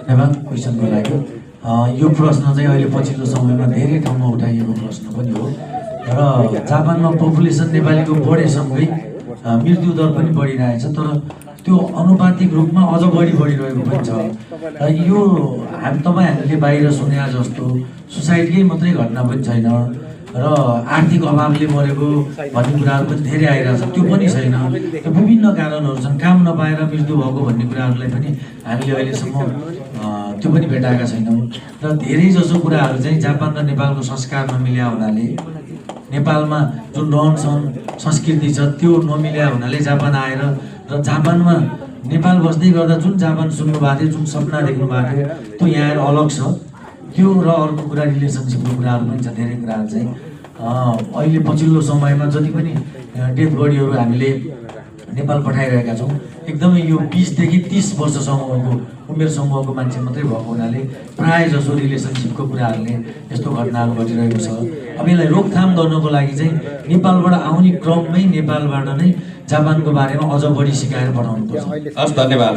धन्यवाद क्वेसनको लागि। यो प्रश्न चाहिँ अहिले पछिल्लो समयमा धेरै ठाउँमा उठाइएको प्रश्न पनि हो र जापानमा पपुलेसन नेपालीको बढेसँगै मृत्यु दर पनि बढिरहेछ, तर त्यो अनुपातिक रूपमा अझ बढिरहेको पनि छ। यो हामीले बाहिर सुने जस्तो सोसाइटीकै मात्रै घटना पनि छैन र आर्थिक अभावले मरेको भन्ने कुराहरू पनि धेरै आइरहेछ, त्यो पनि छैन। त्यो विभिन्न कारणहरू छन्, काम नपाएर मृत्यु भएको भन्ने कुराहरूलाई पनि हामीले अहिलेसम्म त्यो पनि भेटाएका छैनौँ। र धेरै जसो कुराहरू चाहिँ जापान र नेपालको संस्कारमा मिल्या हुनाले, नेपालमा जुन रहन सहन संस्कृति छ त्यो नमिल्या हुनाले जापान आएर र जापानमा नेपाल बस्दै गर्दा जुन जापान सुन्नुभएको थियो, जुन सपना देख्नु भएको थियो, त्यो यहाँ आएर अलग छ। त्यो र अर्को कुरा रिलेसनसिपको कुराहरू पनि छ। धेरै कुराहरू चाहिँ अहिले पछिल्लो समयमा जति पनि डेथ बडीहरू हामीले नेपाल पठाइरहेका छौँ, एकदमै यो 20 देखि 30 वर्ष समूहको उमेर समूहको मान्छे मात्रै भएको हुनाले प्रायः जसो रिलेसनसिपको कुराहरूले यस्तो घटनाहरू घटिरहेको छ। अब यसलाई रोकथाम गर्नको लागि चाहिँ नेपालबाट आउने क्रममै नेपालबाट नै जापानको बारेमा अझ बढी सिकाएर पठाउनुपर्छ। हस्, धन्यवाद।